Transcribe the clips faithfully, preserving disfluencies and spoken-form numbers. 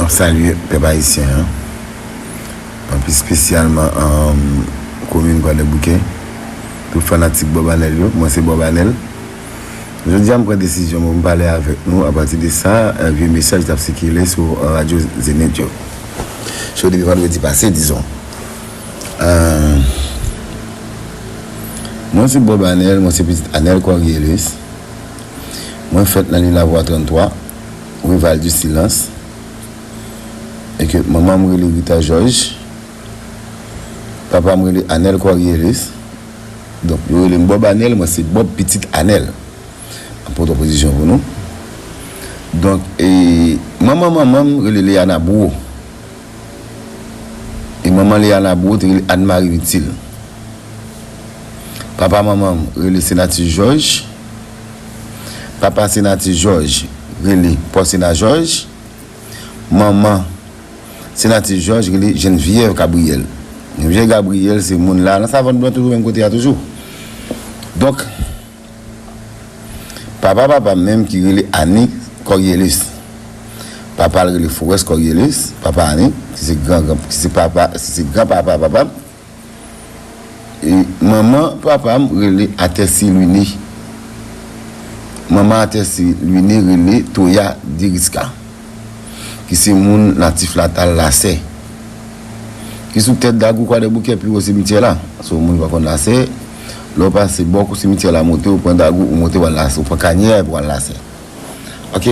Salye pèp ayisyen an, anpi espesyalman um, komin Kwadèboukè. Tout fanatik Bob Anèl yo, mwen se Bob Anèl. Jodi a m pran desizyon pou m pale avèk nou apati de sa, eh, vye mesaj k t ap sikile sou radyo Zenith yo. So depi vandredi pase, dizon. Eh, mwen se Bob Anèl, mwen se pitit Anèl Corielis. Mwen fèt nan Lilavwa tranntwa, Rival du Silence. E ke manman m rele Rita Georges, papa m rele Anèl Corielis. Donk, yo rele m Bob Anèl, mwen se Bob pitit Anèl. An pran pozisyon pou nou. Donk, e, manman manman m rele Léana Bourreau. E manman Léana Bourreau te rele Anne Marie Mitil. Papa manman m rele Senatus Georges. Papa Senatus Georges rele Pòsena Georges. Manman Senatus Georges rele Geneviève Gabriel. Geneviève Gabriel se moun la nan Savann Blan toujou menm kote a toujou. Donk, papa papa m menm ki rele Annie Corielis. Papa l rele Forest Corielis, papa Annie, ki se gran, gran, ki se papa, ki se gran papa papa m. E manman papa m rele Atèsi Lwini. Manman Atèsi Lwini rele Toya Deriska, ki se moun natif natal Lasè, ki sou tèt Dagou Kwadèboukè pi wo simityè la. So, moun pa konn Lasè, lè w pase bò kou simityè la monte, ou pran Dagou, ou monte w al Lasè, ou pran Kanyè pou w al Lasè. Ok?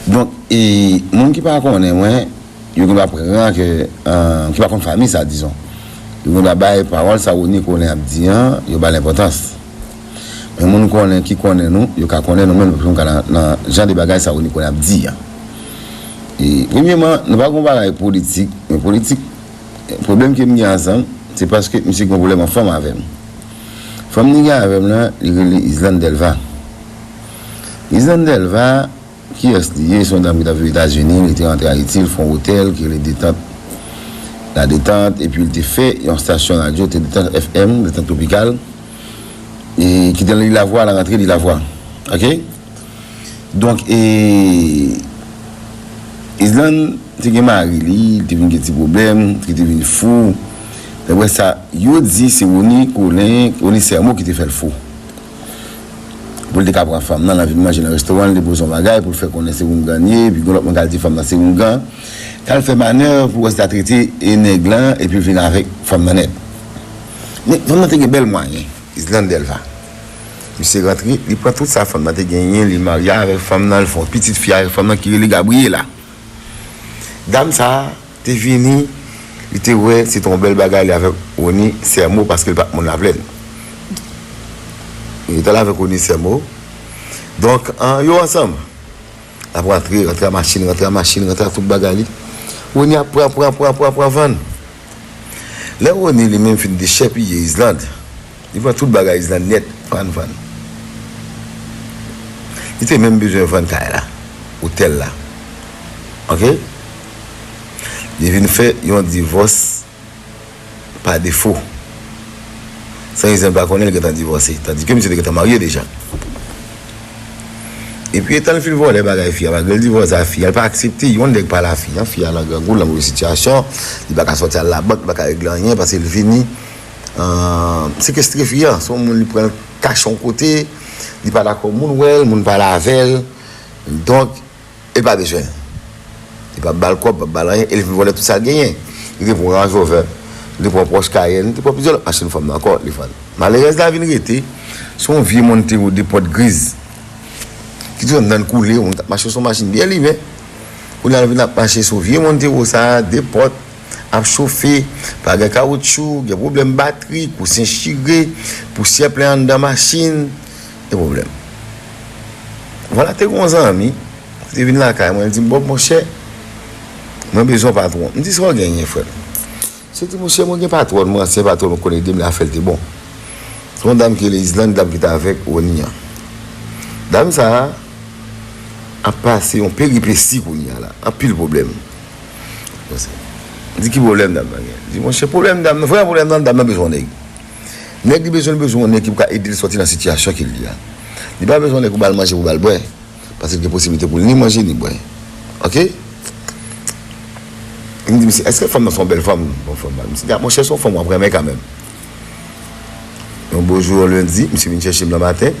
Donk, e, moun ki pa konnen mwen, yo gen dwa pran ke, eh, ki pa konn fanmi sa, dizon. Yo gen dwa bay pawòl sa Rony Colin ap di an, yo ba l enpòtans. Men moun konnen ki konnen nou, yo ka konnen nou menm, nou ka nan, nan jan de bagay sa Rony Colin ap di an. E, premyeman, nou pa gon bagay politik, men politik, pwoblèm ke m gen ansanm, se paske misye gen pwoblèm an fanm avè m. Fanm li gen avè m lan, li rele Islande Delva. Islande Delva, kiyès li ye? Se yon dam ki t ap viv Etazini, li te rantre Ayiti, li fè yon otèl ki rele Detant, La Détente, epi li te fè yon stasyon radyo, te Detant F M, Detant Tropikal, e ki te nan Lilavwa, la rantre Lilavwa. Ok? Donk, e, Islande te gen mari li, li te vin gen ti pwoblèm, li te vin fou. Dapre sa, yo di se Rony Colin, Rony Sermo ki te fè l fou. Pou l te ka pran fanm nan, l al vin manje nan restoran, li te poze yon bagay pou l fè konnen se oungan li ye, epi gen lòt moun k al di fanm nan se oungan. T al fè manèv pou wè si ta trete e nèg lan, epi l vin avèk fanm nan nèt. Men fanm nan te gen bèl mwayen, Islande Delva. Misye rantre, li pran tout sa fanm nan te genyen, li marye avèk fanm nan, li fè yon pitit fi avèk fanm nan ki rele Gabriela. Dam sa a te vini, li te wè se te yon bèl bagay li avèk Rony Sermo paske li pa t moun Laplèn. Li t al avèk Rony Sermo. Donk, an, yo ansanm. L ap rantre, rantre a machin, rantre a machin, rantre a tout bagay li. Rony ap pran, pran, pran, pran, pran vann. Lè Rony li menm fin dechèpiye Islande, li pran tout bagay Islande nèt, vann, vann. Li te menm bezwen vann kay la, otèl la. Ok? Li vin fè yon divòs pa defo. San Islande pa konnen, li gentan divòse, tandike misye te gentan marye deja. Epi, etan l fin vòlè bagay fi a, malgre l divòse a fi a, l pa aksepte yon nèg pale a fi a. Fi a nan grangou, l nan move sitiyasyon, li pa ka sòti al labank, li pa ka regle anyen, paske l vini, euh, sekestre fi a. Se yon moun li pran l kache yon kote, li pa dakò moun wè l, moun pale avè l. Donk, e pa bezwen. Li pa ba l kòb, pa ba l anyen, e li vin vòlè tout sa l genyen. Li te pran Range Rover, li te pran Porsche Cayenne, li te pran plizyè lòt machin fanm nan ankò, li vann. Malerèz la vin rete, se yon vye Montero de pòt griz. Ki toujou anndan l koule, moun k ap mache sou machin byen limen. Kounye a l vin ap mache sou vye Montero sa a, de pòt, ap chofe, pa gen kawotchou, gen pwoblèm batri, kousen chire, pousyè plen anndan machin, gen pwoblèm. Vwala, te gen yon zanmi ki te vin lakay mwen, li di m, Bob, monchè, mwen bezwen yon patwon. M di, sa w genyen, frè m? Misye di, monchè, mwen gen patwòn mwen, ansyen patwòn mwen konn ede m lè afè l te bon. Se yon dam ki rele Islande, dam ki te avèk Rony an. Dam sa a ap pase yon peripesi kounye a la, anpil pwoblèm. M di, ki pwoblèm dam nan gen? Li di, monchè, pwoblèm dam nan, vrè pwoblèm nan, dam nan bezwen yon nèg. Nèg li bezwen, li bezwen yon nèg ki pou ka ede l sòti nan sitiyasyon ke l ye a. Li pa bezwen yon nèg pou ba l manje, pou ba l bwè, paske l gen posiblite pou l ni manje, ni bwè. Ok? M di misye, èske fanm nan se yon bèl fanm? Bon, fanm nan. Misye di, a, monchè, se yon fanm w ap renmen kanmenm. Yon bo jou, yon lendi, misye vin chèche m nan maten.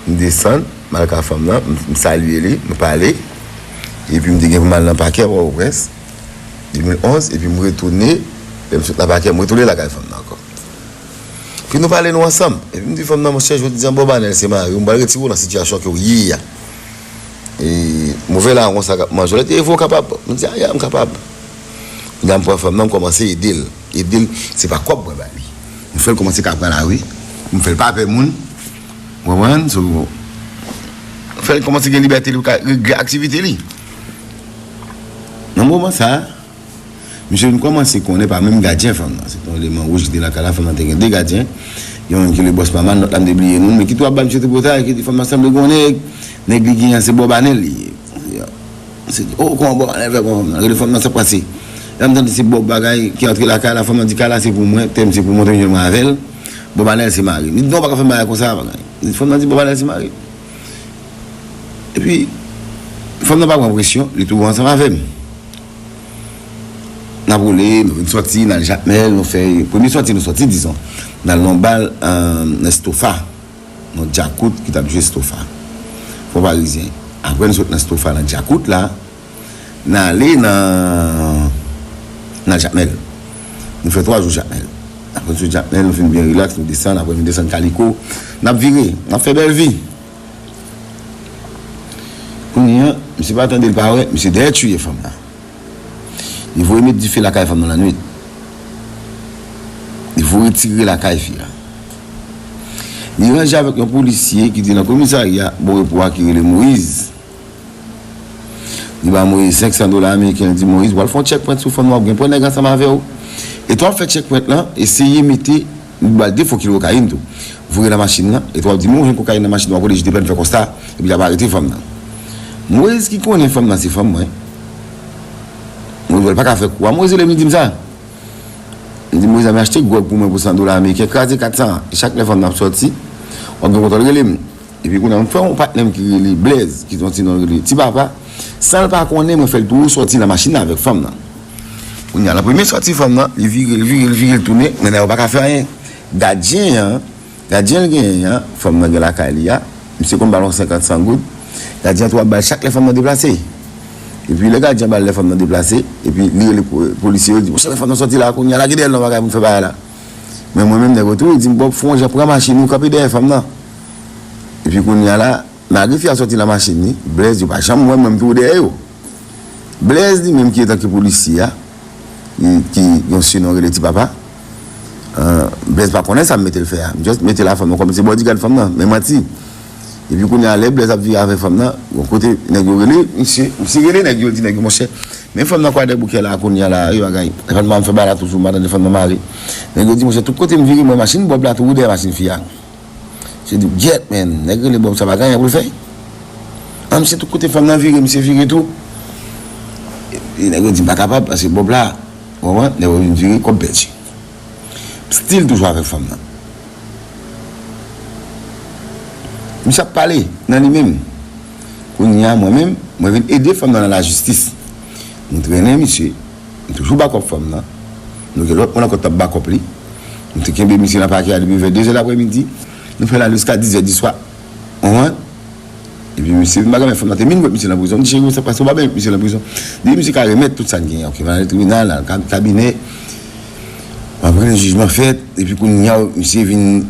M desann, m al ka fanm nan, m, m salye li, nou pale. Epi m te gen pou m al nan pakè Pòtoprens, de mil onz, epi m retounen, lè m sot nan pakè, m retounen lakay fanm nan ankò. Epi nou pale, nou ansanm. Epi m di fanm nan, monchè, jodi a, Bob Anèl se mari w, m pral retire w nan sitiyasyon ke w ye a. E, move la, konsa k ap manje w. Lè te evo kapab. M di, a, ya, m kapab. Kounya m pran fanm nan, m kòmanse ede l. Ede l, se pa kòb mwen ba li. M fè l kòmanse ka pran lari. M fè l pa pè moun. Ou konprann? So, m fè l kòmanse gen libète li pou ka regle aktivite li. Nan moman sa a, misye vin kòmanse konnen pa menm gadyen fanm nan. Se te yon eleman wouj ki te lakay la, fanm nan te gen de gadyen. Yon ki le bòs Maman, lòt la m te bliye non, men ki tou ap ba misye tripotay, ki di fanm nan sanble gon nèg, nèg li genyen se Bob Anèl li ye. Se, o, kòman Bob Anèl fè pran fanm nan? Rele fanm nan, sa k pase? Lè m tande se Bob bagay ki antre lakay la, fanm nan di kay la se pou mwen, tè m se pou mwen, tè m jwenn mwen avè l. Bob Anèl se mari m. Li di non, pa ka fè m bagay konsa, bagay. Fanm nan di Bob Anèl se mari m. Epi, fanm nan pa pran presyon, li tou ansanm avè m. N ap woule, nou vin sòti, n al Jakmèl, nou fè, premye sòti nou sòti, dizon. N al nan bal, euh, nan Estofa, nan djakout ki t ap jwe Estofa. Fò Parizyen. Apre nou sot nan Estofa, nan djakout la, n ale nan, n al Jakmèl. Nou fè twa jou Jakmèl. Apre nou sot Jakmèl, nou fin byen rilaks, nou desann, apre nou desann Kaliko. N ap vire, n ap fè bèl vi. Kounye a, misye pa tande l pa wè, misye dèyè tiye fanm nan. Li voye met dife lakay fanm nan lannwit. Li voye tire lakay fi a. Li ranje avèk yon polisye ki te nan komisarya bò repo a ki rele Moyiz. Li ba Moyiz senk san dola ameriken, li di, Moyiz, w al fè yon checkpoint sou fanm nan, w ap gen pwen nèg ansanm avè w. E tan w ap fè checkpoint lan, eseye mete, li ba l de fo kilo kokayin tou. Voye nan machin nan, e tan w ap di, men w jwenn kokayin nan machin nan, w ap oblije te pèn fè konsta, epi y ap arete fanm nan. Moyiz ki konnen fanm nan se fanm mwen. Moyiz wè l pa ka fè kou a. Moyiz rele m, li di m sa. Li di, Moyiz, a, m achte gwòg pou mwen pou san dola ameriken, kraze kat san an. E chak lè fanm nan ap sòti, w ap gen kontwòl rele m. Epi kounye a, m fè yon patnè m ki rele Blaise, ki te yon ti non rele Ti Papa. San l pa konnen, mwen fè l tou sòti nan machin nan avèk fanm nan. Kounye a, nan premye sòti fanm nan, li vire, li vire, li vire, li tounen, men nèg yo pa ka fè anyen. Gadyen an, gadyen l genyen an, fanm nan gen lakay li a, misye konn ba l yon senkant san goud. Gadyen an tou ap ba l chak lè fanm nan deplase. Epi lè gadyen an ba l lè fanm nan deplase, epi li rele po-, polisye yo, di, monchè, lè fanm nan sòti la, kounye a, lage dèyè l non, bagay pou n fè bagay la. Men mwen menm, nèg yo tou, di m, Bob, fè yon jan pran machin ou, kanpe dèyè fanm nan. Epi kounye a la, malgre fi a sòti nan machin li, Blaise, yo pa janm wè m, mwen m tou dèyè yo. Blaise li menm ki antanke polisye a, ki, ki yon sinon rele Ti Papa, euh, Blaise pa konnen sa m mete l fè a. M just mete l a fanm nan kòm se bodyguard fanm nan, men manti. Epi kounye a, lè Blaise ap vire avè fanm nan, yon kote nèg yo rele, misye, misye rele nèg yo, di nèg yo, monchè, men fanm nan Kwadèboukè la, kounye a la, e bagay. Fanm nan m fè bagay la toujou, m pa tande fanm nan mare. Nèg yo di, monchè, tout kote m vire, mwen machin Bob la tou dèyè machin fi a. Misye di, gyèt, men, nèg rele Bob sa pa gen anyen pou l fè. An, misye tout kote fanm nan vire, misye vire tou. E nèg yo di m pa kapab, paske Bob la, w konprann, nèg yo vin vire, kòb pèdi. Still toujou avèk fanm nan. Misye ap pale nan li menm. Kounye a, mwen menm, mwen vin ede fanm nan nan lajistis. Nou trennen misye. M toujou bakòp fanm nan. Nou gen lòt moun ankò t ap bakòp li. M te kenbe misye nan pakè a depi vè de zè laprèmidi. Nou fè l ale jiska diz zè di swa. Ou konprann? Epi misye vin bagay, men fanm nan te vin wè misye nan prizon. M di, cheri, sa pase, ou pa byen misye nan prizon. Depi misye ka remèt tout sa n genyen, oke, va nan tribinal, al ka-, kabinè. Apre, jijman fèt, epi kounye a, misye vin,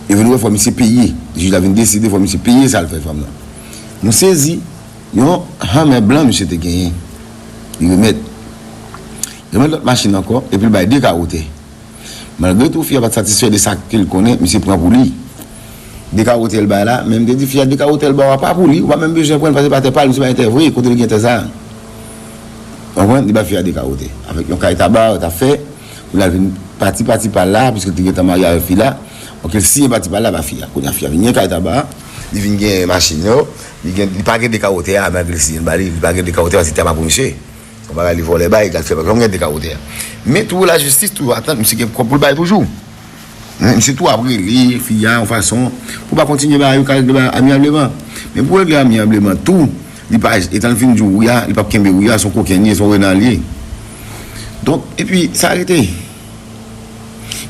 yo vin wè fò misye peye. Jij la vin deside fò misye peye sa l fè fanm nan. Nou sezi, yon Hummer blan misye te genyen. Li remèt. Li remèt lòt machin ankò, epi l bay de kawo tè. Malgre tou, fi a pa t satisfè de sa ke l konnen, misye pran pou li. De kawo tè l bay la, men m te di fi a, de kawo tè l ba w a pa pou li, ou pa menm bezwen pran l, paske pa tè pa l, misye pa gen tè vre, kote l gen tè sa a? Ou konprann? Li ba fi a de kawo tè. Avèk yon kay taba, yo t ap fè, pou l al vin pati, pati pa l la, piske l te gentan marye avèk fi la, donk, l siyen pati pa l la ba fi a. Kounye a, fi a vin gen kay taba, li vin gen machin yo, li gen, li pa gen de kawo tè a, malgre l siyen l ba li, li pa gen de kawo tè a, paske tè a pa pou misye. Yon bagay li vòlè bay, l al fè, pa janm gen de kawo tè a. Men tou lajistis toujou atann, misye gen kòb pou l bay toujou. Men misye tou ap rele fi a yon fason pou pa kontinye bagay yo ka regle bagay amyableman. Men pou regle amyableman tou, li pa, etan l fin di w wi a, li p ap kenbe wi a, se yon kokenn li ye, se yon renan li ye. Donk, epi sa rete.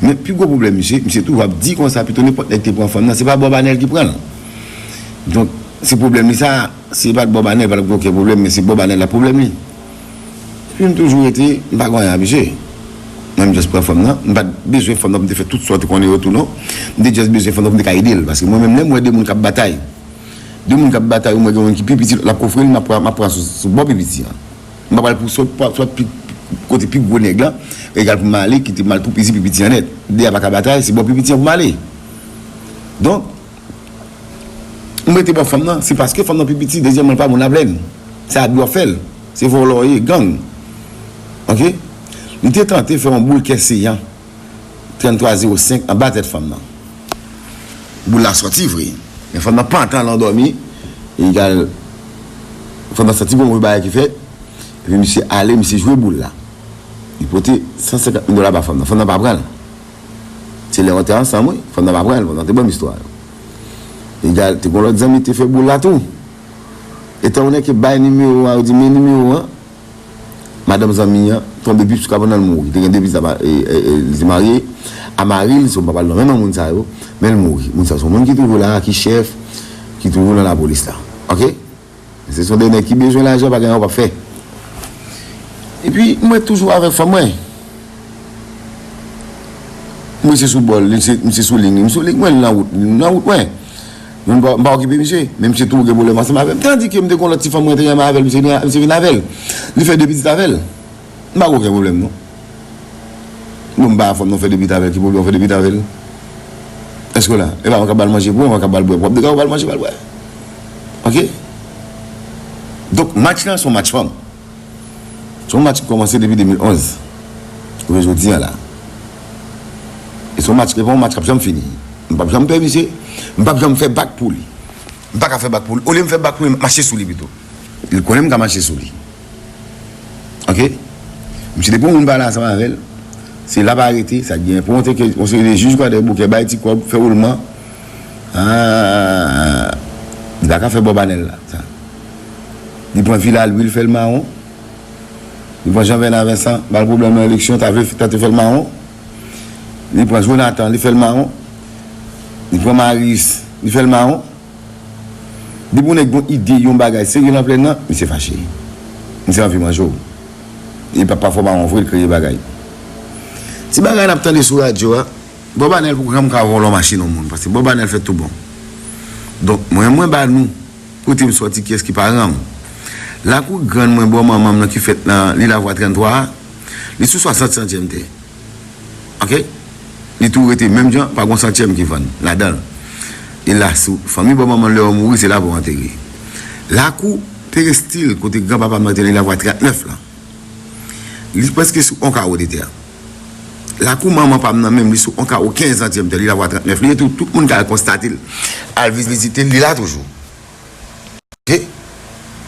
Men pi gwo pwoblèm misye, misye toujou ap di konsa, pito nenpòt nèg te pran fanm nan, se pa Bob Anèl ki pran l. Donk, se pwoblèm li sa, se pa t Bob Anèl, pa t gen okenn pwoblèm, men se Bob Anèl la pwoblèm li. Epi m toujou rete, m pa gen anyen ak misye. Mwen, m just pran fanm nan, m pa t bezwen fanm nan pou m te fè tout sa w te konnen yo tou non. M te just bezwen fanm nan pou m te ka ede l, paske mwen menm, lè m wè de moun k ap batay, de moun k ap batay, ou m wè gen youn ki pi piti, lòt la ap kofre l, m ap pran, m ap pran sou, sou bò pi piti an. M pa pral pou sòt, sòt pi, kote pi gwo nèg lan, egal pou m ale, kite m al pou piti, pi piti an nèt. De a pa ka batay, se bò pi piti an pou m ale. Donk, m rete bò fanm nan, se paske fanm nan pi piti, dezyèmman, l pa moun laplèn. Se abi w ap fè l. Se vòlò w ye, gang. Oke? Li te tante fè yon boul kè seyan, trannntwa zewo senk, anba tèt fanm nan. Boul la sòti vre. Men fanm nan pantan al andòmi, egal, fanm nan santi gon move bagay ki fèt, epi misye ale, misye jwe boul la. Li pote san senkant mil dola ba fanm nan. Fanm nan pa pran l. Se lè yo te ansanm, wi. Fanm nan pa pran l, fanm nan te ban m istwa a. Egal, te gon lòt zanmi te fè boul la tou. Etandone ke bay nimewo a, yo di, "Men nimewo an." Madanm zanmi an tonbe pi sou kabann nan, l mouri. Te gen de pitit, e, e, e, li te marye a mari l, so m pa pral nonmen non moun sa yo, men l mouri. Moun sa se yon moun ki toujou la, ki chèf, ki toujou nan lapolis la. Oke? Se son de nèg ki bezwen lajan, pa gen anyen w p ap fè. Epi, mwen toujou avèk fanm mwen. Mwen se sou bòl, li se, misye sou liy, m sou liy mwen, li nan wout, li nan wout mwen. Mwen m pa, m pa okipe misye, men misye tou gen pwoblèm ansanm avè m. Tandike m te gon lòt ti fanm mwen te renmen avè l, misye vin, misye vin avè l. Li fè de pitit avè l. M pa gen okenn pwoblèm non. Bon, m pa fanm nan fè de pitit avè l, ki pwoblèm w fè de pitit avè l? Èske w la? E pa mwen k ap ba l manje pou, mwen k ap ba l bwè pou, w ap degaje w ba l manje, ba l bwè. Oke? Donk, match lan se yon match fanm. Se yon match ki kòmanse depi de mil onz. Rive jodi a la. E se yon match, e pa yon match k ap janm fini. M p ap janm pè misye, m p ap janm fè bak pou li. M pa ka fè bak pou li. Olye m fè bak pou li, m ap mache sou li pito. Li konnen m ka mache sou li. Oke? Misye depi yon moun pale ansanm avè l, se l ap arete, sa gen pou montre ke yon seri de jij Kwadèboukè bay ti kòb, fè woulman. Ah, li pa ka fè Bob Anèl la, sa. Li pran Vila Lwi, l fè l mawon. Li pran Jean Bernard Vincent, ba l pwoblèm nan eleksyon, ta vle tante fè l mawon. Li pran Jonathan, li fè l mawon. Li pran Marius, li fè l mawon. Depi yon nèg gon ide, yon bagay serye nan plèn nan, misye fache. Misye anvi manje w. E pa, pafwa mawon vre, l kreye bagay. Ti bagay n ap tande sou radyo a, Bob Anèl poko janm ka vòlò machin yon moun, paske Bob Anèl fè tou bon. Donk, mwen, mwen ba nou, kote m sòti, kiyès ki paran m. Lakou grann mwen, bò manman m nan ki fèt nan Lilavwa tranntwa a, li sou swasant santyèm tè. Oke? Li tou rete menm jan, pa gon santyèm ki vann ladan l. E la, sou fanmi bò manman l, lè yo mouri, se la pou yo antere. Lakou perestil, kote granpapa m nan te nan Lilavwa trannèf la, li prèske sou on kawo de tè. Lakou manman pa m nan menm, li sou on kawo kenz santyèm tè, Lilavwa trannèf. Li rete, tout moun ka al konstate l, al vizite l, li la toujou. Oke?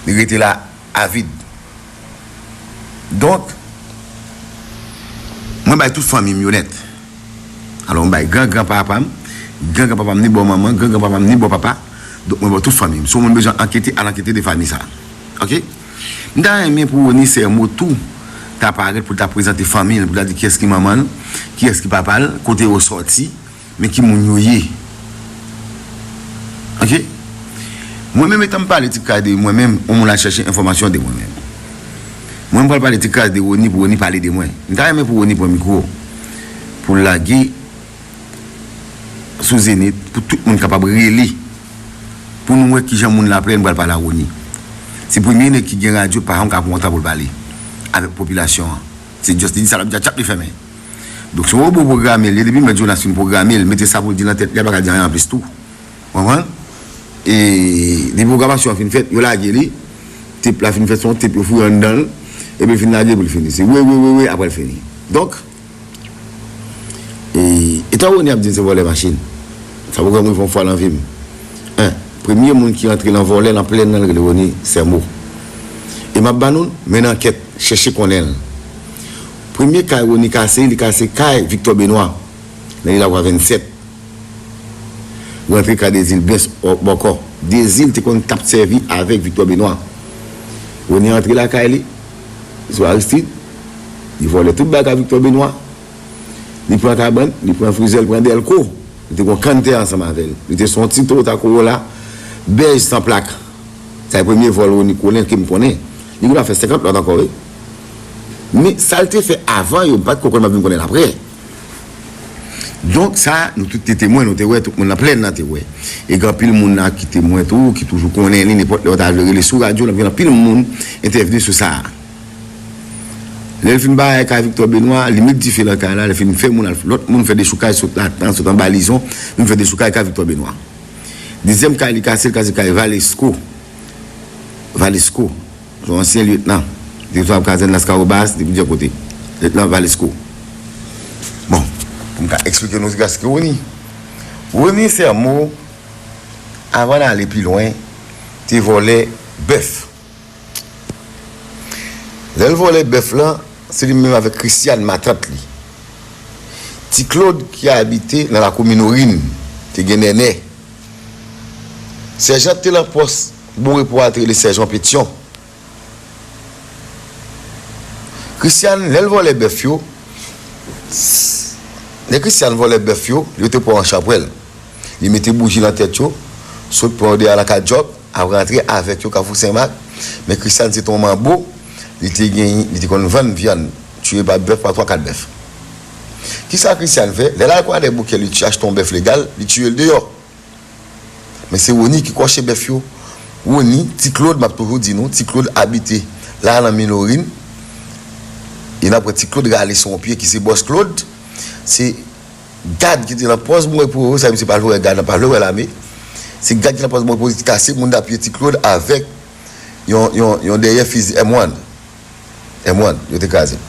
Li rete la avid. Donk, mwen bay tout fanmi m yo nèt. Alò, mwen bay gran gran papa m, gran gran papa m ni bò manman, gran gran papa m ni bò papa. Donk, mwen ba tout fanmi m. Si yon moun bezwen ankete, al ankete de fanmi sa. Oke? M ta renmen pou Rony Sermo tou ta parèt pou l ta prezante fanmi l, pou l ta di kiyès ki manman l, kiyès ki papa l, kote yo sòti, men ki moun yo ye. Oke? Mwen menm, etan m pale ti kras de mwen menm, yon moun al chèche enfòmasyon de mwen menm. Mwen, m pral pale ti kras de Rony pou Rony pale de mwen. M ta renmen pou Rony pran mikwo, pou l lage sou Zenith, pou tout moun kapab rele, pou nou wè kijan moun Laplèn pral pale a Rony. Se premye nèg ki gen radyo, pa janm ka pran yon tan pou l pale avèk popilasyon an. Se just li di sa l ap di a, tchap, li fèmen. Donk, se yon wobo pwograme l ye, depi Mèt Jonas fin pwograme l, mete sa pou l di nan tèt li, l pa ka di anyen anplis tou. Konprann? E depi pwogramasyon an fin fèt, yo lage li, tep la fin fèt, se yon tep yo foure anndan l, epi l fin lage pou l fini. Se wi, wi, wi, wi, apre l fini. Donk, e, etan Rony ap di m se vòlè machin, sa poko janm rive yon fwa nan vi m. En, premye moun ki antre nan vòlè nan plèn nan, l rele Rony Sermo. E m ap ba nou l, mennen ankèt, chèche konnen l. Premye kay Rony kase, li kase kay Victor Benoît, nan Lilavwa vennsèt. Rantre kay Dezil Bens bòkò. Dezil te konn t ap sèvi avèk Victor Benoît. Rony antre lakay li, sou Aristide. Li vòlè tout bagay Victor Benoît. Li pran kabann, li pran frizè, li pran dèlko. Li te gen yon kanntè ansanm avè l. Li te sou yon ti Toyota Corolla bèj san plak. Sa e premye vòl Rony konnen ke m konnen. Li gentan fè senkant lòt ankò, wi. Men sa l te fè avan yo, m pa t ko konn, m ap vin konnen l apre. Donk sa, nou tout te temwen, nou te wè, tout moun nan plèn nan te wè. E gen anpil moun la ki temwen tou, ki toujou konnen li, nenpòt lè w ta vle rele sou radyo, l ap gen anpil moun entèvni sou sa. Lè l fin bay kay Victor Benoît, li met dife nan kay la, li fin fè moun al, lòt moun fè dechoukay sot latan, sot anba Lizon, vin fè dechoukay kay Victor Benoît. Dezyèm kay li kase, l kase kay Valesco. Valesco, se yon ansyen lyetnan. Li te sou kazèn Lascahobas, li te plizyè kote. Lyetnan Valesco. Bon, pou m ka eksplike nou gaske Rony. Rony Sermo, avan n ale pi lwen, te vòlè bèf. Lè l vòlè bèf lan, se li menm avèk Christiane, matant li. Ti Claude ki abite nan lakou Minorin, te gen Nènè. Sèjan te lan pòs Bon Repo a te rele Sèjan Petyon. Christiane, lè l vòlè bèf yo, lè Christiane vòlè bèf yo, yo te pran yon chapwèl. Li mete bouji nan tèt yo, sot pran yo deyò lakay Djòb, ap rantre avèk yo Kafou Senmak. Men Christiane se te yon manbo, li te gen, li te konn vann vyann, tiye pa bèf, pa twa, kat bèf. Kisa Christiane fè? Lè l al Kwadèboukè, li achte yon bèf legal, li tiye l deyò. Men se Rony ki kòche bèf yo. Rony, Ti Claude, m ap toujou di nou, Ti Claude abite la nan Minorin. E n ap wè Ti Claude rale sou yon pye ki se bòs Claude. Se gad ki te nan pòs Bon Repo, sa misye pa vle wè gad lan, pa vle wè lame. Se gad ki nan pòs Bon Repo ki kase moun nan pye Ti Claude avèk yon, yon, yon dèyè fizi M one. M one, yo te kraze.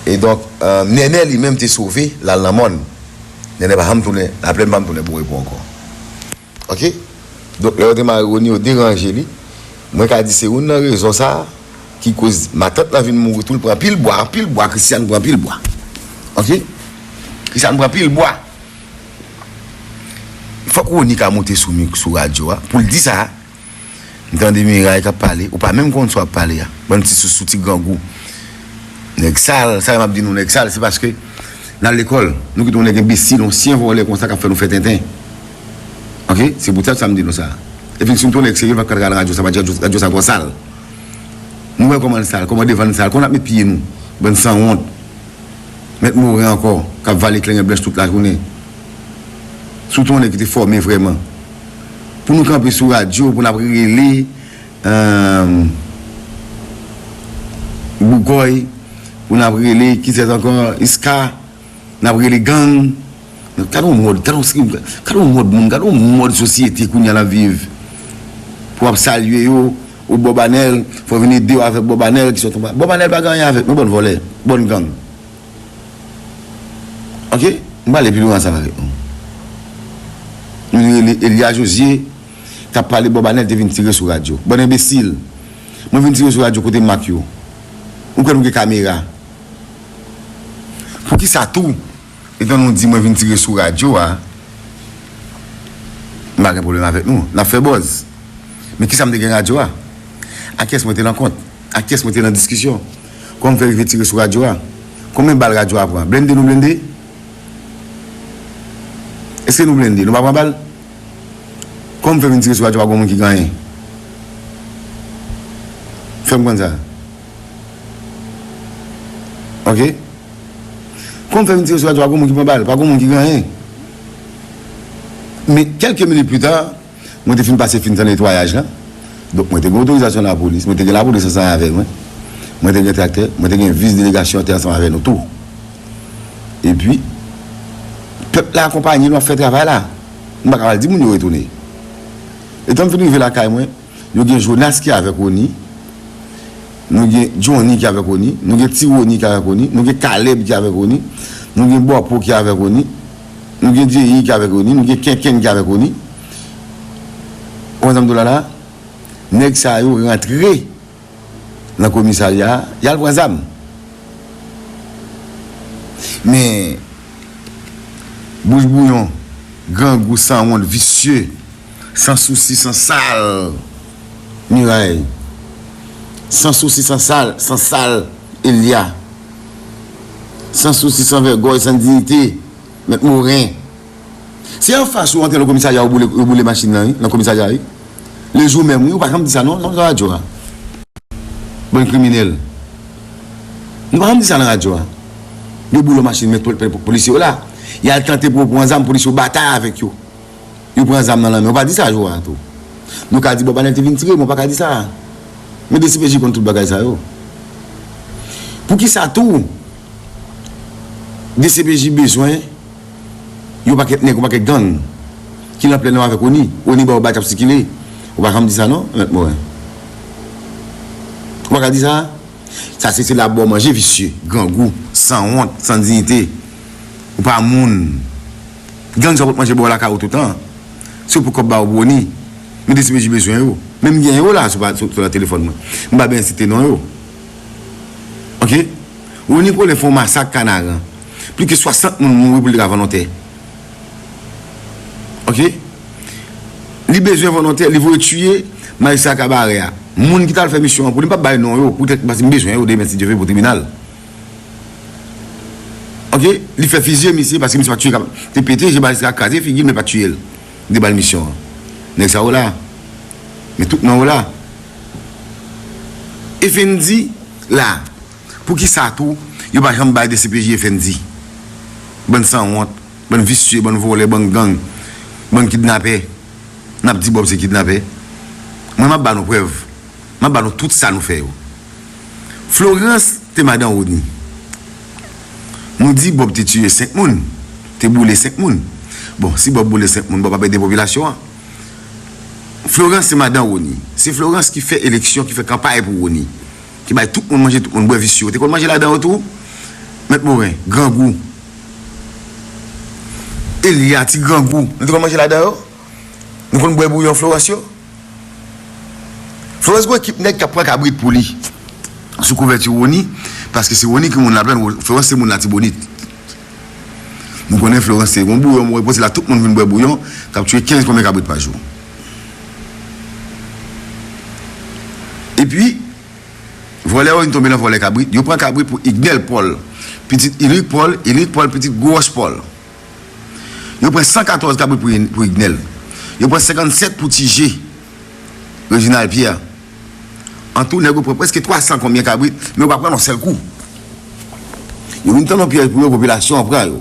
E donk, euh, Nènè li menm te sove, l al nan mòn. Nènè pa janm tounen, laplè pa janm tounen Bon Repo ankò. Oke? Donk, lè yo te mare Rony, yo deranje li. Mwen ka di se youn nan rezon sa a ki koz matant lan vin mouri tou, l pran anpil bwa, anpil bwa, Christiane pran anpil bwa. Oke? Christiane pran anpil bwa. Fòk Rony ka monte sou mik, sou radyo a, pou l di sa. M tande Miray k ap pale, ou pa menm konn sa w ap pale a. Bann ti sousou, ti grangou. Nèg sal, sa m ap di nou nèg sal, se paske n al lekòl, nou kite yon nèg enbesil, yon ansyen vòlè konsa k ap fè nou fè tenten. Oke? Se poutèt sa m di nou sa. Epi si nou te yon nèg serye, nou pa t ka al radyo sa, radyo, radyo sa twò sal. Nou wè kòman l sal, kòman devan l sal, kòman n ap met pye nou, bann sanwont. Mèt Moren ankò, k ap vale kleren blanch tout lajounen. Si w te yon nèg ki te fòme vrèman. Pou nou kanpe sou radyo, pou n ap rele, euh, Bougòy, pou n ap rele, kiyès ankò, Iska, n ap rele gang. Gade yon mòd, gade yon, gade yon mòd moun, gade yon mòd sosyete kounye a n ap viv. Pou w ap salye yo, ou Bòb Anèl, fò w vin ede yo avèk Bòb Anèl ki sot anba. Bòb Anèl pa gen anyen avèk nou, bann vòlè, bann gang. Oke? M pale pi lwen ansanm avèk nou. Nou rele Elia Josué, k ap pale Bòb Anèl te vin tire sou radyo. Bann enbesil. Mwen vin tire sou radyo kote mak yo. Ou kwè nou gen kamera? Poukisa tou, etan nou di mwen vin tire sou radyo a, m pa gen pwoblèm avèk nou. N ap fè buzz. Men kisa m te gen radyo a? A kiyès mwen te nan kont? A kiyès mwen te nan diskisyon? Kòman m fè rive tire sou radyo a? Konbyen bal radyo a pran? Blende nou blende? Èske nou blende? Nou pa pran bal? Kòman m fè vin tire sou radyo a, pa gen moun ki gen anyen? Fè m konn sa. Oke? Kòman m fè vin tire sou radyo a, pa gen moun ki pran bal, pa gen moun ki gen anyen? Men, kèlke minit pita, mwen te fin pase filtè netwayaj la. Donk, mwen te gen otorizasyon lapolis, mwen te gen lapolis ansanm avè mwen. Mwen te gen traktè, mwen te gen vis delegasyon te ansanm avè nou tou. Epi, pèp la akonpanye nou ap fè travay la. M pa ka al di moun yo retounen. Etan m fin rive lakay mwen, yo gen Jonas ki avèk Rony. Nou gen Johnny ki avèk Rony. Nou gen Ti Rony ki avèk Rony. Nou gen Caleb ki avèk Rony. Nou gen Bòpo ki avèk Rony. Nou gen Jerry ki avèk Rony. Nou gen Kenken ki avèk Rony. Ou konn sa m di w la la? Nèg sa yo rantre nan komisarya a, y al pran zam. Men, bouch bouyon, grangou, sanwont, visye, san sousi, san sal, Miray. San sousi, san sal, san sal, Elia. San sousi, san vègòy, san diyite. Mèt Moren. Se anfas ou antre nan komisarya, yo boule, yo boule machin nan, wi, nan komisarya, wi. Lejou menm, wi, ou pa janm di sa, non, nan radyo a. Bann kriminèl. Nou pa janm di sa nan radyo a. Yo boule machin, men pol-, pol-, polisye yo la. Y al tante pou yo pran zam, polisye yo batay avèk yo. Yo pran zam nan lanmen. Ou pa di sa jou a tou. Nou ka di, bon, panèl te vin tire, men ou pa ka di sa. Men D C P J konn tout bagay sa yo. Poukisa tou D C P J bezwen yon pakèt nèg, yon pakèt gang ki nan plèn nan avèk Oni? Oni ba yo bay k ap sikile. Ou pa janm di sa non, Mèt Moren. Ou pa ka di sa. Sa se, se laba w manje, visye, grangou, sanwont, san diyite. Ou pa moun. Gang sa pot manje ba w lakay ou toutan. Se pou kòb ba w pou Oni. Men D C P J bezwen yo. Men m gen yo la sou, sou, sou nan telefòn mwen. M pa bezwen site non yo. Oke? Oni Colin fè yon masak Kanaran. Plis ke swasant moun mouri pou li te ka volontè. Oke? Li bezwen volontè, li voye tiye majistra Kabarè a. Moun ki t al fè misyon an pou li, m p ap bay non yo, poutèt, paske m bezwen yo demen, si Dye vle, pou tribinal. Oke? Li fè fizye misye, paske misye pa t tiye kab-, te pete je majistra, kraze figi l, men pa t tiye l. Li te ba l misyon an. Nèg sa yo la. Men tout non yo la. Efendi la. Poukisa tou, yo pa janm bay D C P J Efendi? Bann sanwont, bann visye, bann vòlè, bann gang, bann kidnapè. N ap di Bòb se kidnapè. Mwen, m ap ba nou prèv. M ap ba nou tout sa nou fè yo. Florence te madan Rony. Nou di Bòb te tiye senk moun, te boule senk moun. Bon, si Bòb boule senk moun, Bòb ap ede popilasyon an. Florence se madan Rony. Se Florence ki fè eleksyon, ki fè kanpay pou Rony. Ki bay tout moun manje, tout moun bwè, visye yo. Te konn manje ladan yo tou. Mèt Moren, grangou. Elia, ti grangou. Nou te konn manje ladan yo. Nou konn bwè bouyon Florence yo. Florence gon ekip nèg k ap pran kabrit pou li. Sou kouvèti Rony, paske se Rony ki moun Laplèn, Florence se moun Latibonit. Nou konnen Florence se gon bouyon, mwen pote la, tout moun vin bwè bouyon, k ap tiye kenz konbyen kabrit pa jou. Epi, vòlè yo vin tonbe nan vòlè kabrit, yo pran kabrit pou Ignel Paul, pitit Ilric Paul, Ilric Paul, pitit Gwo Wòch Paul. Yo pran san katòz kabrit pou, pou Ignel. Yo pran senkannsèt pou Ti Je, Reginald Pierre. An tou, nèg yo pran prèske twa san konbyen kabrit, men yo pa pran nan sèl kou. Yo vin tann yon pyèj pou yo, popilasyon an pran yo.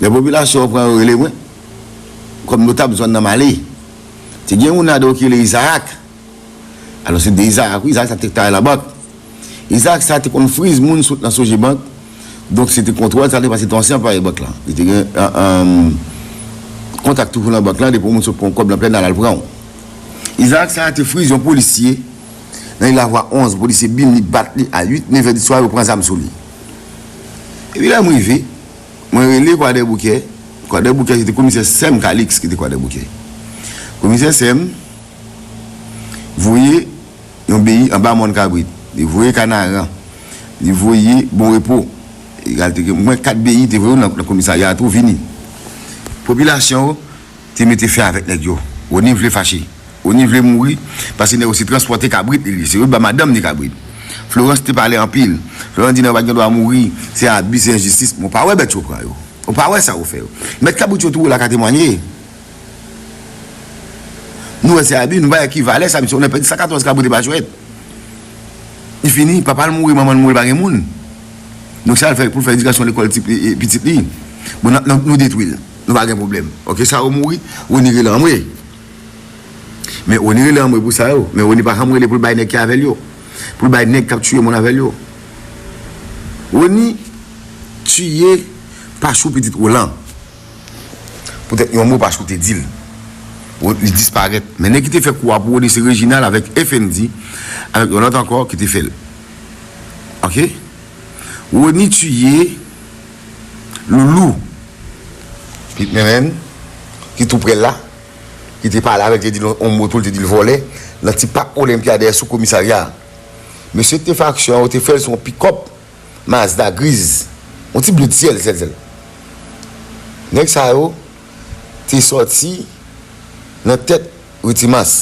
Lè popilasyon an pran yo, rele mwen, kòm notab zòn nan m ale. Te gen youn ladan yo ki rele Isaac. Alò, se de Isaac, wi, Isaac sa te travay nan bank. Isaac sa te konn friz moun sot nan Sogebank. Donk, se te kontwòl, sa te pase te ansyen anplwaye bank lan. Li te gen, an, an, kontak toujou nan bank lan, depi yon moun sot pran yon kòb nan plèn nan, al pran w. Isaac sa te friz yon polisye nan Lil Lavwa onz, polisye bim, li bat li a uit, nevè di swa, yo pran zam sou li. Epi lè m rive, mwen rele Kwadèboukè. Kwadèboukè, se te komisè Sèm Calix ki te Kwadèboukè. Komisè Sèm voye yon beyi anba mòn kabrit. Li voye Kanaran. Li voye Bon Repo. Egal te gen, mwen kat beyi te voye yo nan, nan komisarya a tou vini. Popilasyon yo te mete fen avèk nèg yo. Rony vle fache. Rony vle mouri, paske nèg yo se transpòte kabrit li ye. Se yo ba madanm ni kabrit. Florence te pale anpil. Florence di nèg yo pa t gen dwa mouri. Se abi, se enjistis. Men w pa wè bèt yo pran yo. Ou pa wè sa yo fè yo. Mèt kabrit yo tou la ka temwanye. Nou wè se abi, nou pa wè ki valè sa, misye, ou nan pèdi san katòz kabrit e pa jwèt. Li fini, papa l mouri, manman l mouri, pa gen moun. Donk sa l fè pou l fè edikasyon lekòl ti, e, e, pitit li. Bon, n, n, nou detwi l. Nou pa gen pwoblèm. Oke, sa yo mouri, Rony rele anmwe. Men Rony rele anmwe pou sa yo. Men Rony pa janm rele pou l bay nèg ki avè l yo. Pou l bay nèg k ap tiye moun avè l yo. Rony tiye Pachou pitit Roland. Poutèt yon mo Pachou te di l. Li disparèt. Men nèg ki te fè kou a pou Rony se Reginald avèk Efendi, avèk yon lòt ankò ki te fè l. Oke? Rony tiye Loulou. Pitit Mèrenn, ki tou prè l la, ki te pale avèk, te di l yon mo tou, l te di l vòlè, nan ti pak Olympia dèyè sou komisarya a. Mesye ki te fè aksyon an, yo te fè l sou yon pikòp Mazda griz, yon ti ble syèl, syèl, syèl. Nèg sa yo te sòti nan tèt ri Timas.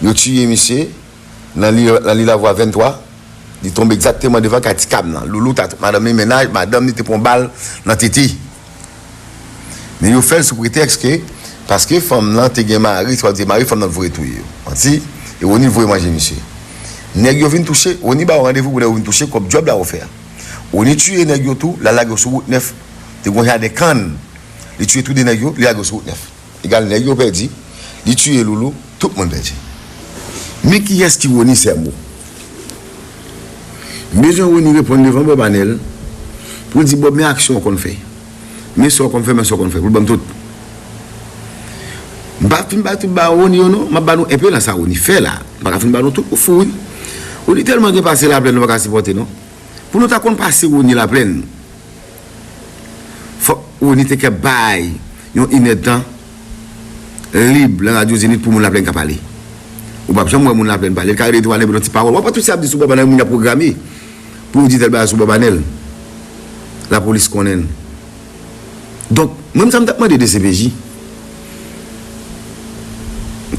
Yo tiye misye nan li, nan li Lavwa venntwa. Li tonbe egzakteman devan kay ti Kam nan. Loulou t ak tout madanm li, mennaj, madanm li te pran bal nan tete. Men yo fè l sou pretèks ke, paske fanm nan te gen mari, sa vle di mari fanm nan voye touye yo. Manti, e Rony voye manje misye. Nèg yo vin touche, Rony ba yo randevou pou nèg yo vin touche, kòb djòb la yo fè a. Rony tiye nèg yo tou, l al lage yo sou wout nèf, te gen yon jaden kann, li tiye tou de nèg yo, li lage yo sou wout nèf. Egal nèg yo pèdi, li tiye Loulou, tout moun pèdi. Men kiyès ki Rony Sèmo? M bezwen Rony reponn devan Bob Anèl pou l di Bob men aksyon w konn fè. Men sa w konn fè, men sa w konn fè, pou l ban m tout. M pa fin bay tout ba Rony yo non, m ap ba nou enpe nan sa Rony fè la. M pa ka fin ba nou tout, ou fou wi. Rony tèlman gen pase Laplèn nou pa ka sipòte non. Pou nou ta konn pase Rony Laplèn, fòk Rony te kè bay yon inèdtan lib nan radyo Zenith pou moun Laplèn ka pale. Ou p ap janm wè moun Laplèn pale, l ka rele tou ale pou yon ti pawòl. W ap wè tout sa y ap di sou Bob Anèl moun y ap pwograme pou yo di tèl bagay sou Bob Anèl. Lapolis konnen l. Donk, mwen menm sa m t ap mande D C P J,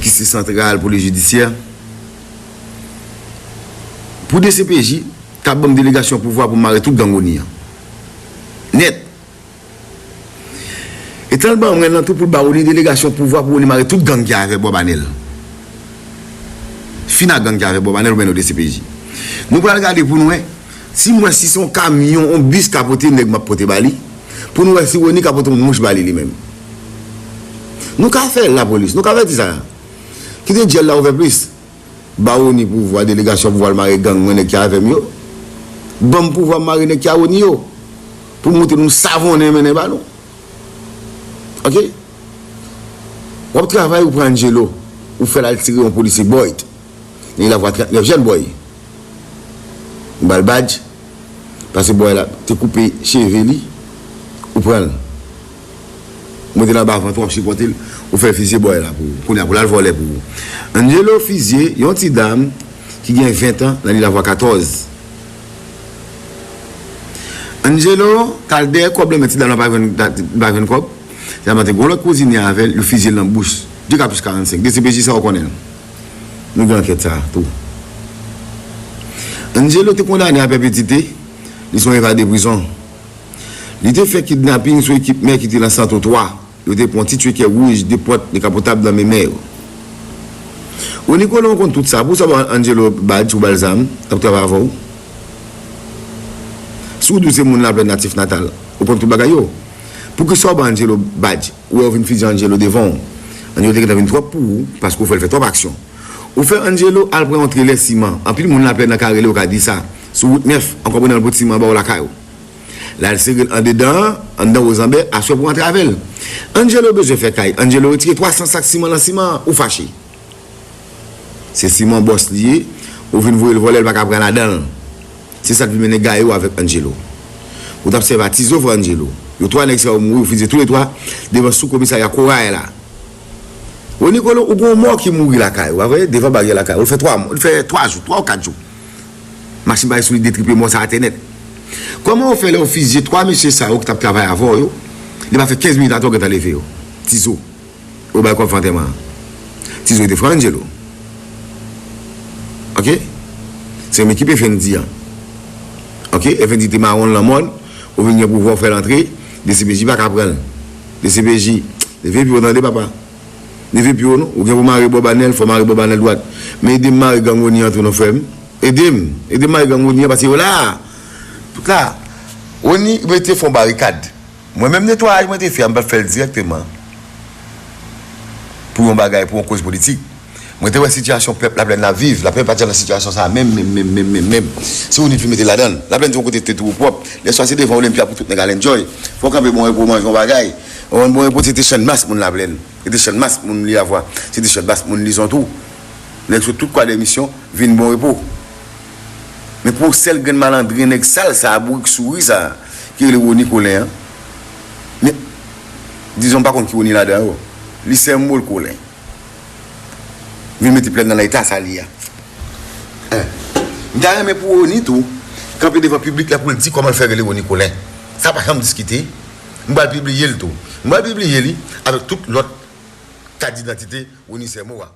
ki se Santral Polis Jidisyè, pou D C P J ta ban m delegasyon pouvwa pou m mare tout gang Rony an. Nèt. E tan l ban mwen nan tou pou l ba Rony delegasyon pouvwa pou Rony mare tout gang ki avè Bob Anèl. Fin ak gang ki avè Bob Anèl ou mennen yo D C P J. Nou pral gade pou nou wè, si m wè si se yon kamyon, yon bis ka pote nèg m ap pote ba li, pou nou wè si Rony ka pote yon mouch ba li li menm. Nou ka fè l lapolis, nou ka fè ti sa. Kite djèl la ouvè plis. Ba Rony pouvwa, delegasyon pouvwa l mare gang mwen, nèg ki avè m yo. Ban m pouvwa m mare nèg ki a Rony yo. Pou m montre nou savonnen mennen ba nou. Oke? W ap travay, ou pran Angelo, ou fè l al tire yon polisye Boyd. Li lavwa trannèf jèn bòy. Ou ba l badj. Paske bòy la te koupe cheve li, ou pran l. Ou mete l anba vant ou, w ap sipòte l, ou fè l fizye bòy la pou ou. Kounye a pou l al vòlè pou ou. Angelo fizye yon ti dam ki gen ven tan nan Lilavwa katòz. Angelo t al dèyè kòb lan, men ti dam lan pa jwenn, pa jwenn kòb. Ti dam lan te gen yon lòt kouzine avè l, yo fizye l nan bouch. De kapich karannsenk. D C P J sa w konnen l. Nou gen ankèt sa a tou. Angelo te kondane a pèpetite, li se yon evade prizon. Li te fè kidnaping sou ekip mè ki te nan Santo twa. Yo te pran yon ti tchwekè wouj, de pòt, dekapotab nan men mè yo. Rony Colin, ou konn tout sa. Pou sa w ba Angelo badj, ou ba l zam, l ap travay avè w. Si w di w se moun Laplèn natif natal, ou konn tout bagay yo. Poukisa w ba Angelo badj? Ou wè yo vin fizye Angelo devan w. Angelo te gentan vin twòp pou ou, paske w fè l fè twòp aksyon. Ou fè Angelo al pran yon trelè siman. Anpil moun Laplèn nan ka rele, yo ka di sa. Sou wout nèf, an konprann l pot siman ba w lakay ou. L al sere l andedan an, anndan Wozanbè, aswè pou antre avè l. Angelo bezwen fè kay. Angelo retire twa san sak siman nan siman an, ou fache. Se siman bòs li ye, ou vin voye l vòlè, l pa ka pran ladan l. Se sa k vin mennen gaye w avèk Angelo. Ou t ap sèvi a Tizo fè Angelo. Yo twa nèg sa yo mouri, ou fizye toulètwa devan sou komisarya Koray la. Rony Colin, ou gen yon mò ki mouri lakay ou, pa vre? Devan baryè lakay ou. Ou fè twa mò, ou fè twa jou, twa ou kat jou. Machin bay sou li detripe mò sa atè nèt. Kòman ou fè lè ou fizye twa mesye sa yo ki t ap travay avè w yo, li pa fè kenz minit atè w gentan leve yo? Tizo. Ou bay kòb fè antèman an. Tizo te frè Angelo. Oke? Se yon ekip Effendy an. Oke? Effendy te mawon l nan mòn, ou vin gen pouvwa w fè l antre, D C P J pa ka pran l. D C P J, leve pye w tande papa. Leve pye w non. Ou gen pou mare Bob Anèl, fò mare Bob Anèl dwat. Men ede m mare gang Rony an tou non frè m. Ede m. Ede m mare gang Rony an paske yo la. Tout la. Rony mete fè yon barikad. Mwen menm netwayaj mwen te fè a, m pa t fè l dirèkteman pou yon bagay, pou yon koz politik. Mwen te wè sitiyasyon pèp Laplèn ap viv. Laplèn pa t janm nan sitiyasyon sa a menm, menm, menm, menm, menm, menm. Se Rony ki vin mete l ladan l. Laplèn se yon kote ki te tou pwòp. Lèswa se devan Olympia pou tout nèg al enjoy. Fò w kanpe bon repo, manje yon bagay. Ou konprann, bon repo se te Channmas moun Laplèn. Se te Channmas moun Lilavwa. Se te Channmas moun Lizon tou. Nèg sot tout Kwadèmisyon vin bon repo. Men pou sèl grenn malandren nèg sal sa a, bourik souri sa a, ki rele Rony Colin an. Men, dizon m pa konn ki Rony ladan yo. Li sèmbo l Colin. Vin mete Plèn nan nan eta sa li a. Hein. M ta renmen pou Rony tou, kanpe devan piblik la pou l di kòman l fè rele Rony Colin. Sa pa janm diskite. M pral pibliye l tou. M pral pibliye li avèk tout lòt kat didantite Rony Sèmo a.